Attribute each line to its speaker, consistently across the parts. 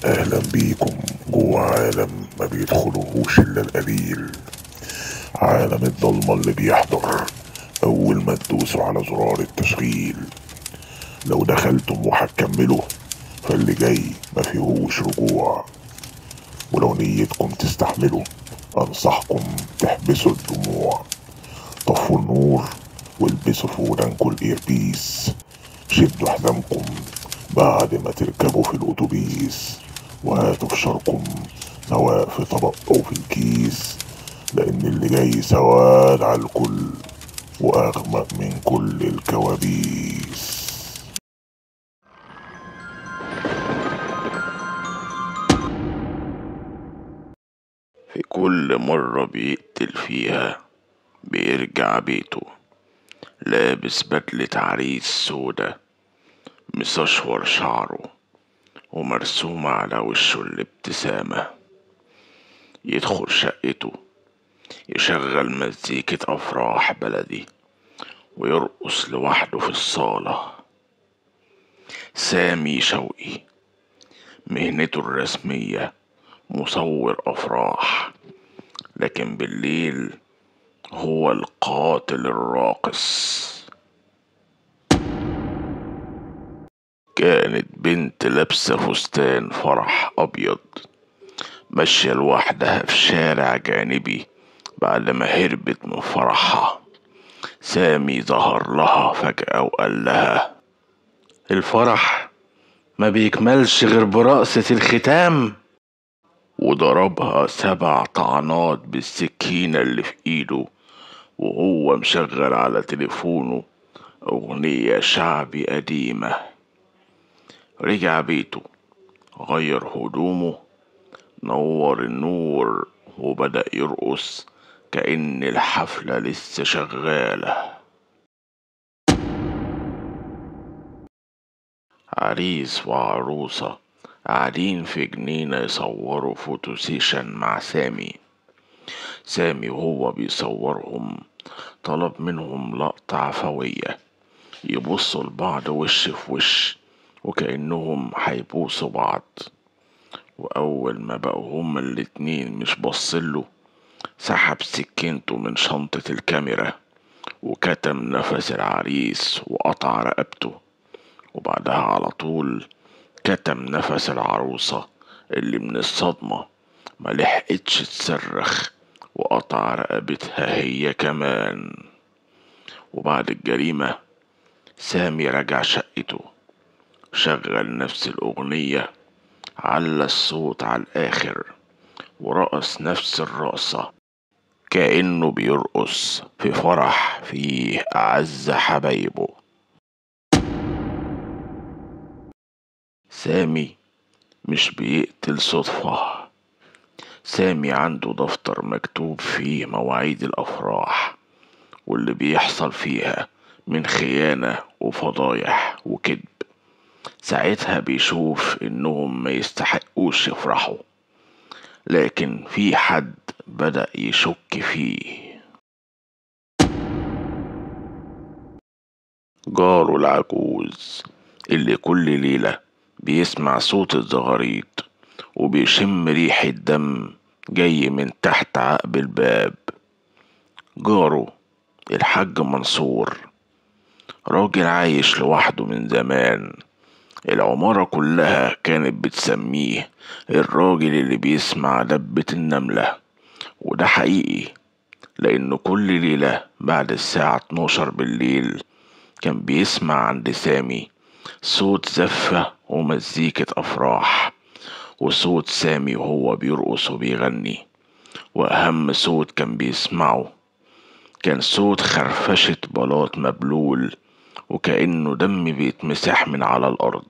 Speaker 1: أهلا بيكم جوه عالم ما بيدخلوهوش إلا القليل، عالم الضلمة اللي بيحضر أول ما تدوسوا على زرار التشغيل. لو دخلتم وهتكملوا فاللي جاي ما فيهوش رجوع، ولو نيتكم تستحملوا أنصحكم تحبسوا الدموع. طفوا النور والبسوا في ودانكوا ال earpiece، شدوا حزامكم بعد ما تركبوا في الأتوبيس، وهاتوا فشاركم سواء في طبق أو في الكيس، لأن اللي جاي سواد على الكل وأغمق من كل الكوابيس.
Speaker 2: في كل مرة بيقتل فيها بيرجع بيته لابس بدلة عريس سودا، مسشور شعره ومرسومة على وشه الابتسامة. يدخل شقته يشغل مزيكة أفراح بلدي ويرقص لوحده في الصالة. سامي شوقي مهنته الرسمية مصور أفراح، لكن بالليل هو القاتل الراقص. كانت بنت لابسة فستان فرح أبيض ماشية لوحدها في شارع جانبي بعد ما هربت من فرحها. سامي ظهر لها فجأة وقال لها: الفرح ما بيكملش غير برقصة الختام. وضربها 7 طعنات بالسكينة اللي في ايده وهو مشغل على تليفونه أغنية شعبي قديمة. رجع بيته، غير هدومه، نور النور وبدأ يرقص كأن الحفلة لسه شغالة. عريس وعروسة قاعدين في جنينة يصوروا photo session مع سامي. سامي وهو بيصورهم طلب منهم لقطة عفوية، يبصوا لبعض وش في وش وكأنهم هيبوسوا بعض. وأول ما بقوا هما الاتنين مش بصله، سحب سكينته من شنطة الكاميرا وكتم نفس العريس وقطع رقبته، وبعدها على طول كتم نفس العروسة اللي من الصدمة ما لحقتش تصرخ وقطع رقبتها هي كمان. وبعد الجريمة سامي رجع شقته، شغل نفس الأغنية، على الصوت على الآخر، ورقص نفس الرقصة كأنه بيرقص في فرح فيه أعز حبايبه. سامي مش بيقتل صدفة، سامي عنده دفتر مكتوب فيه مواعيد الأفراح واللي بيحصل فيها من خيانة وفضايح وكذب. ساعتها بيشوف إنهم ما يستحقوش يفرحوا، لكن في حد بدأ يشك فيه. جاره العجوز اللي كل ليلة بيسمع صوت الزغاريط وبيشم ريحة دم جاي من تحت عقب الباب. جاره الحاج منصور، راجل عايش لوحده من زمان، العمارة كلها كانت بتسميه الراجل اللي بيسمع دبة النملة، وده حقيقي لأنه كل ليلة بعد الساعة 12 بالليل كان بيسمع عند سامي صوت زفة ومزيكة أفراح، وصوت سامي وهو بيرقص وبيغني. وأهم صوت كان بيسمعه كان صوت خرفشة بلاط مبلول وكأنه دم بيتمسح من على الأرض.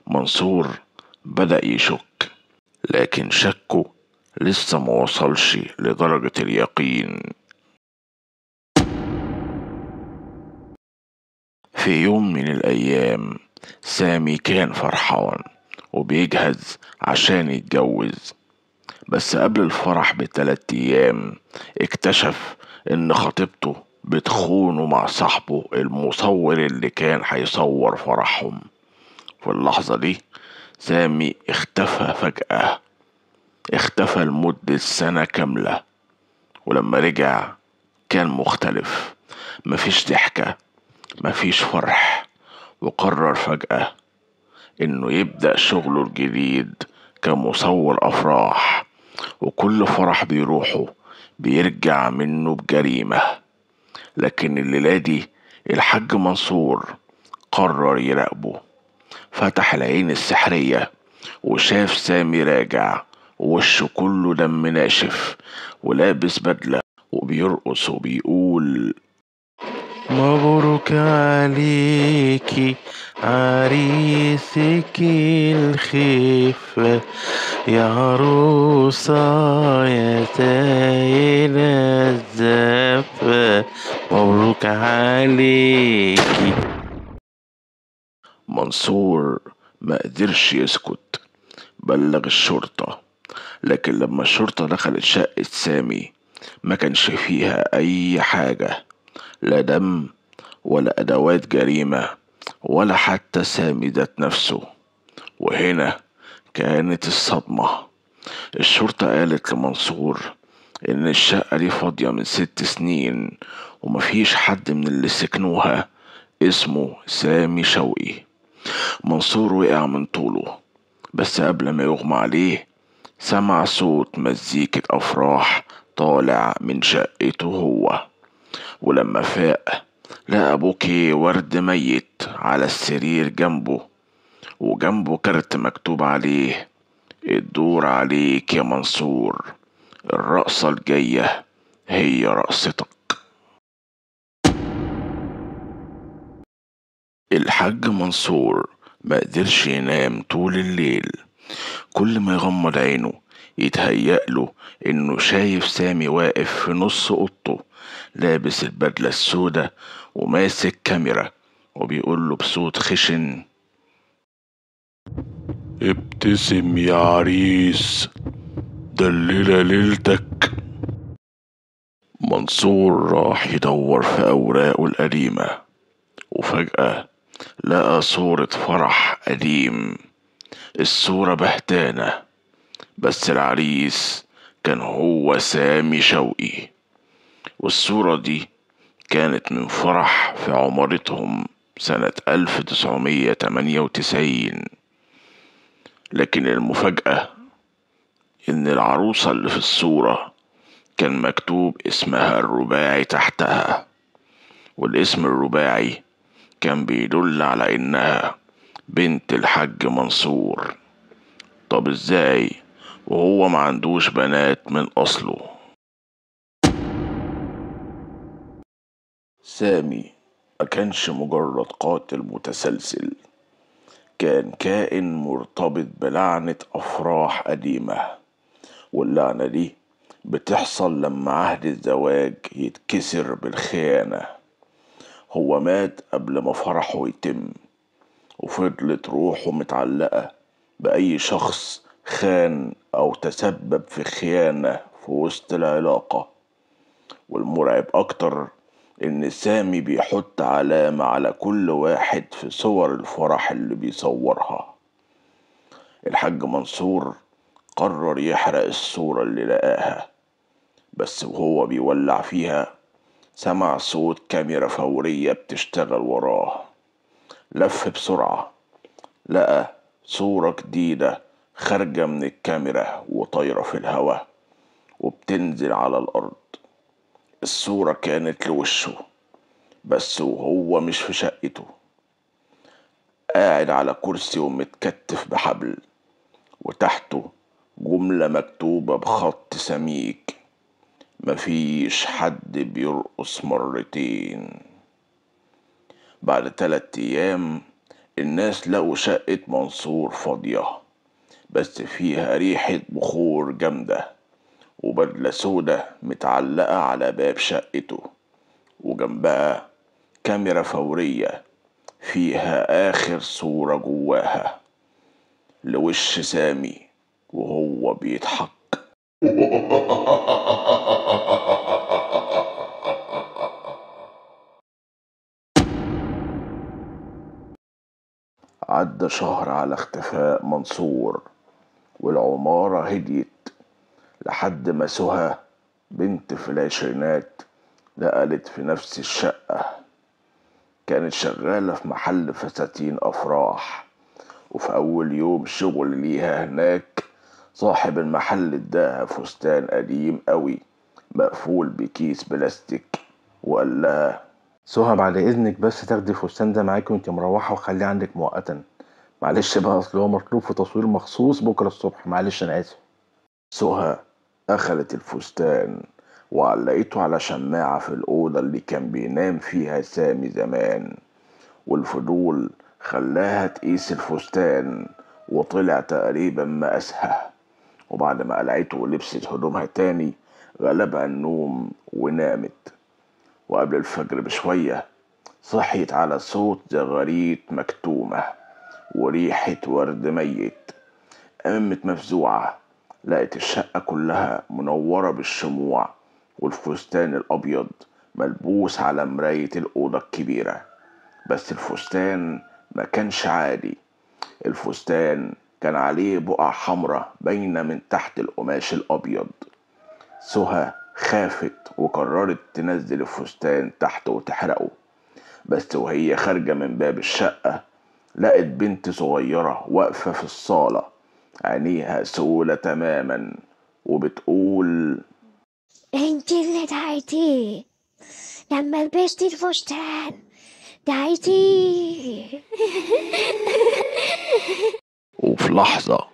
Speaker 2: منصور بدأ يشك، لكن شكه لسه ما وصلش لدرجة اليقين. في يوم من الأيام سامي كان فرحان وبيجهز عشان يتجوز، بس قبل الفرح ب3 أيام اكتشف إن خطيبته بتخونه مع صاحبه المصور اللي كان هيصور فرحهم. في اللحظة دي سامي اختفى فجأة، اختفى لمدة سنة كاملة، ولما رجع كان مختلف، مفيش ضحكة، مفيش فرح، وقرر فجأة انه يبدأ شغله الجديد كمصور افراح، وكل فرح بيروحه بيرجع منه بجريمة. لكن الليلة دي الحاج منصور قرر يراقبه، فتح العين السحرية وشاف سامي راجع ووشه كله دم ناشف ولابس بدلة وبيرقص وبيقول
Speaker 3: مبروك عليكي عريسك الخفة يا عروسة يا سايلة الزفة، مبروك عليكي.
Speaker 2: منصور ما قدرش يسكت، بلغ الشرطة، لكن لما الشرطة دخلت شقة سامي ما كانش فيها أي حاجة، لا دم ولا أدوات جريمة ولا حتى سامي ذات نفسه. وهنا كانت الصدمة، الشرطة قالت لمنصور إن الشقة دي فاضية من 6 سنين ومفيش حد من اللي سكنوها اسمه سامي شوقي. منصور وقع من طوله، بس قبل ما يغمى عليه سمع صوت مزيكة أفراح طالع من شقته هو، ولما فاق لقى بوكيه ورد ميت على السرير جنبه، وجنبه كارت مكتوب عليه الدور عليك يا منصور، الرقصة الجاية هي رقصتك. الحاج منصور ما قدرش ينام طول الليل، كل ما يغمض عينه يتهيأ له انه شايف سامي واقف في نص اوضته لابس البدلة السوداء وماسك كاميرا وبيقول له بصوت خشن
Speaker 1: ابتسم يا عريس، ده الليلة ليلتك.
Speaker 2: منصور راح يدور في أوراقه القديمة، وفجأة لقى صورة فرح قديم، الصورة بهتانة بس العريس كان هو سامي شوقي، والصورة دي كانت من فرح في عمارتهم سنة 1998. لكن المفاجأة إن العروسة اللي في الصورة كان مكتوب اسمها الرباعي تحتها، والاسم الرباعي كان بيدل على إنها بنت الحاج منصور. طب إزاي وهو ما عندوش بنات من أصله؟ سامي ما كانش مجرد قاتل متسلسل، كان كائن مرتبط بلعنة أفراح قديمة، واللعنة دي بتحصل لما عهد الزواج يتكسر بالخيانة. هو مات قبل ما فرحه يتم، وفضلت روحه متعلقة بأي شخص خان أو تسبب في خيانة في وسط العلاقة. والمرعب أكتر إن سامي بيحط علامة على كل واحد في صور الفرح اللي بيصورها. الحاج منصور قرر يحرق الصورة اللي لقاها، بس وهو بيولع فيها سمع صوت كاميرا فورية بتشتغل وراه. لف بسرعة، لقى صورة جديدة خارجة من الكاميرا وطايرة في الهواء وبتنزل على الأرض. الصورة كانت لوشه بس، وهو مش في شقته، قاعد على كرسي ومتكتف بحبل، وتحته جملة مكتوبة بخط سميك: مفيش حد بيرقص مرتين. بعد 3 أيام الناس لقوا شقة منصور فاضية، بس فيها ريحة بخور جامدة وبدلة سودة متعلقة على باب شقته، وجنبها كاميرا فورية فيها آخر صورة جواها لوش سامي وهو بيضحك. عدى شهر على اختفاء منصور، والعمارة هديت لحد ما سهى بنت في العشرينات نقلت في نفس الشقة. كانت شغالة في محل فساتين أفراح، وفي أول يوم شغل ليها هناك صاحب المحل اداها فستان قديم قوي مقفول بكيس بلاستيك، وقال لها:
Speaker 3: سهى بعد إذنك بس تاخدي الفستان ده معاكي وانت مروحة وخليه عندك مؤقتا، معلش بقى أصل هو مطلوب في تصوير مخصوص بكرة الصبح، معلش أنا آسف.
Speaker 2: سهى أخذت الفستان وعلقته على شماعة في الأوضة اللي كان بينام فيها سامي زمان، والفضول خلاها تقيس الفستان وطلع تقريبا مقاسها. وبعد ما قلعته ولبست هدومها تاني غلبها النوم ونامت. وقبل الفجر بشوية صحيت على صوت زغاريت مكتومة وريحة ورد ميت. قامت مفزوعة، لقت الشقة كلها منورة بالشموع والفستان الأبيض ملبوس على مراية الأوضة الكبيرة. بس الفستان ما كانش عادي، الفستان كان عليه بقع حمرة باينة من تحت القماش الأبيض. سهى خافت وقررت تنزل الفستان تحت وتحرقه. بس وهي خارجة من باب الشقة لقت بنت صغيرة واقفة في الصالة، عينيها سولة تماما، وبتقول:
Speaker 4: انت اللي دعيتيه لما لبستي الفستان، دعيتيه.
Speaker 2: وفي لحظة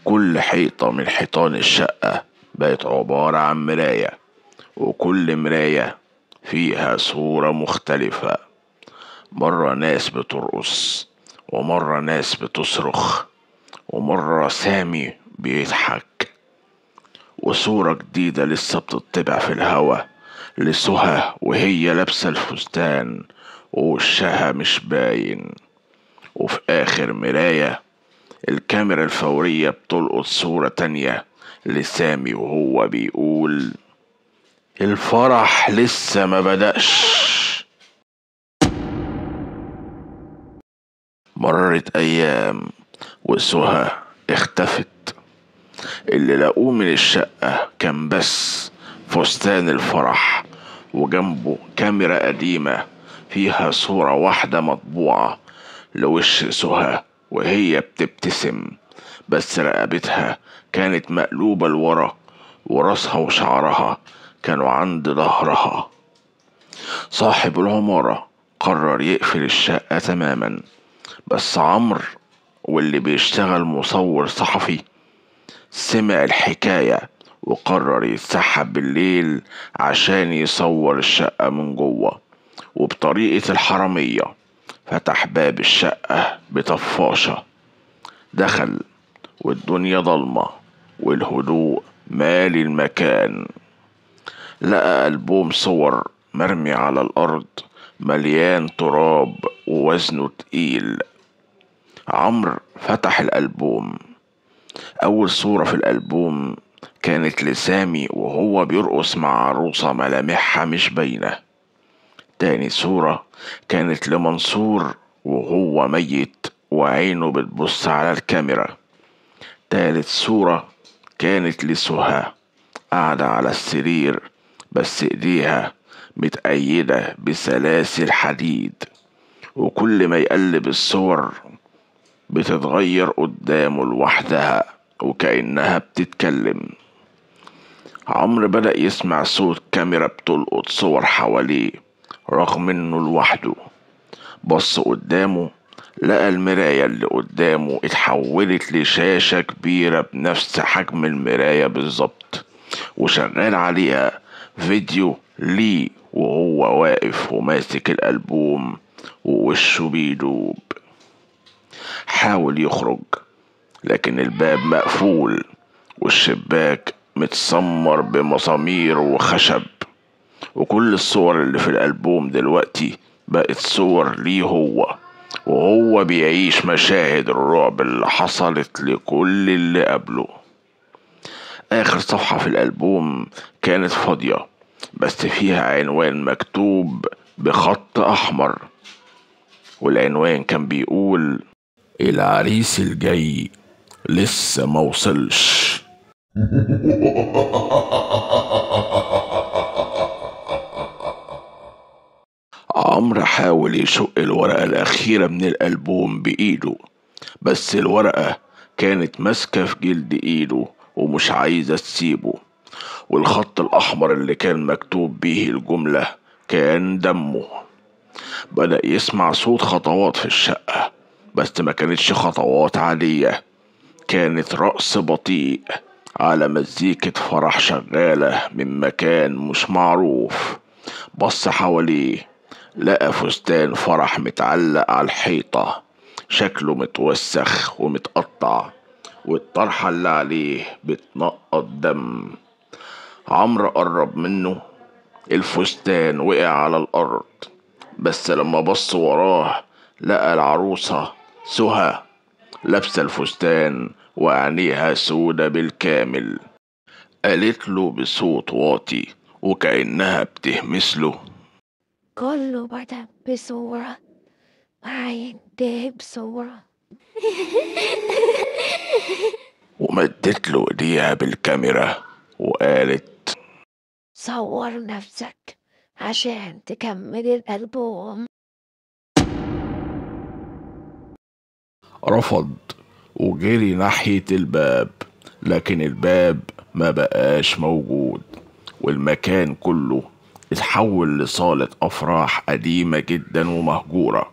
Speaker 2: كل حيطة من حيطان الشقة بقت عبارة عن مراية، وكل مراية فيها صورة مختلفة. مرة ناس بترقص، ومرة ناس بتصرخ، ومرة سامي بيضحك، وصورة جديدة لسه بتطبع في الهوا لسهى وهي لابسة الفستان ووشها مش باين. وفي آخر مراية الكاميرا الفورية بتلقط صورة تانية لسامي وهو بيقول: الفرح لسه ما بدأش. مرت أيام وسهى اختفت. اللي لقوه من الشقة كان بس فستان الفرح وجنبه كاميرا قديمة فيها صورة واحدة مطبوعة لوش سهى وهي بتبتسم، بس رقبتها كانت مقلوبة لورا وراسها وشعرها كانوا عند ظهرها. صاحب العمارة قرر يقفل الشقة تماما، بس عمرو واللي بيشتغل مصور صحفي سمع الحكاية وقرر يتسحب بالليل عشان يصور الشقة من جوه. وبطريقة الحرامية فتح باب الشقة بطفاشة، دخل والدنيا ضلمة والهدوء مالي المكان. لقى ألبوم صور مرمي على الأرض مليان تراب ووزنه تقيل. عمرو فتح الألبوم. أول صورة في الألبوم كانت لسامي وهو بيرقص مع عروسة ملامحها مش باينة. تاني صورة كانت لمنصور وهو ميت وعينه بتبص على الكاميرا. تالت صورة كانت لسهى قاعدة على السرير بس ايديها متأيدة بسلاسل حديد، وكل ما يقلب الصور بتتغير قدامه لوحدها وكأنها بتتكلم. عمرو بدأ يسمع صوت كاميرا بتلقط صور حواليه رغم انه لوحده. بص قدامه لقى المراية اللي قدامه اتحولت لشاشة كبيرة بنفس حجم المراية بالظبط، وشغال عليها فيديو ليه وهو واقف وماسك الألبوم ووشه بيدوب. حاول يخرج لكن الباب مقفول والشباك متسمر بمسامير وخشب، وكل الصور اللي في الألبوم دلوقتي بقت صور ليه هو، وهو بيعيش مشاهد الرعب اللي حصلت لكل اللي قبله. آخر صفحة في الألبوم كانت فاضية بس فيها عنوان مكتوب بخط أحمر، والعنوان كان بيقول: العريس الجاي لسه موصلش. عمرو حاول يشق الورقة الأخيرة من الألبوم بإيده، بس الورقة كانت ماسكة في جلد إيده ومش عايزة تسيبه، والخط الأحمر اللي كان مكتوب بيه الجملة كان دمه. بدأ يسمع صوت خطوات في الشقة، بس ما كانتش خطوات عادية، كانت رقص بطيء على مزيكة فرح شغالة من مكان مش معروف. بص حواليه، لقى فستان فرح متعلق على الحيطة، شكله متوسخ ومتقطع، والطرحة اللي عليه بتنقط دم. عمرو قرب منه، الفستان وقع على الأرض، بس لما بص وراه لقى العروسة سهى لابسة الفستان وعينيها سودة بالكامل. قالت له بصوت واطي وكأنها بتهمس له:
Speaker 4: كله بدأ بصورة وهينتهي بصورة.
Speaker 2: ومدت له ايديها بالكاميرا وقالت:
Speaker 4: صور نفسك عشان تكمل الألبوم.
Speaker 2: رفض وجري ناحية الباب، لكن الباب ما بقاش موجود، والمكان كله اتحول لصالة أفراح قديمة جدا ومهجورة،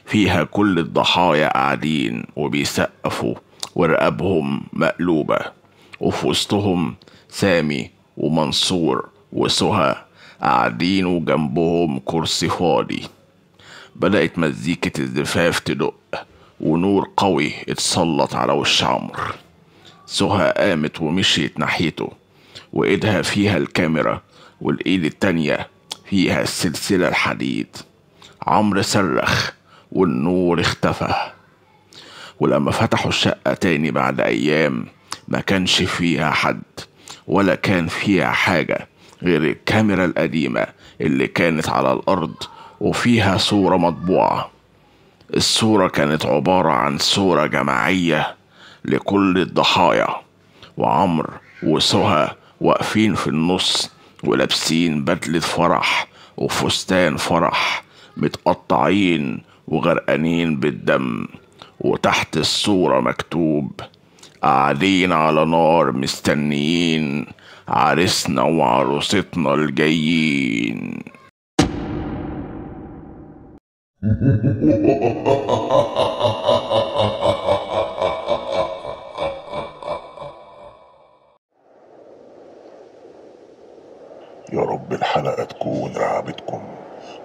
Speaker 2: فيها كل الضحايا قاعدين وبيسقفوا ورقابهم مقلوبة، وفي وسطهم سامي ومنصور وسهى قاعدين وجنبهم كرسي فاضي. بدأت مزيكة الزفاف تدق، ونور قوي اتسلط على وش عمرو. سهى قامت ومشيت ناحيته، وإيدها فيها الكاميرا والإيد التانية فيها السلسلة الحديد. عمرو صرخ والنور اختفى. ولما فتحوا الشقة تاني بعد أيام ما كانش فيها حد ولا كان فيها حاجة غير الكاميرا القديمة اللي كانت على الأرض وفيها صورة مطبوعة. الصورة كانت عبارة عن صورة جماعية لكل الضحايا، وعمرو وسهى واقفين في النص ولابسين بدلة فرح وفستان فرح متقطعين وغرقانين بالدم، وتحت الصورة مكتوب: قاعدين على نار مستنيين عريسنا وعروستنا الجايين.
Speaker 1: يا رب الحلقة تكون رعبتكم،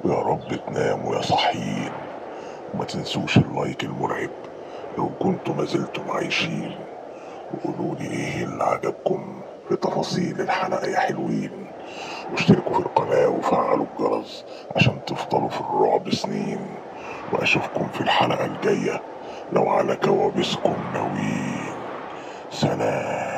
Speaker 1: ويا رب تناموا يا صاحيين، وما تنسوش اللايك المرعب لو كنتوا ما زلتم عايشين، وقولولي ايه اللي عجبكم في تفاصيل الحلقة يا حلوين، واشتركوا في القناة وفعلوا الجرس عشان تفضلوا في الرعب سنين، واشوفكم في الحلقة الجاية لو على كوابيسكم ناويين. سلام.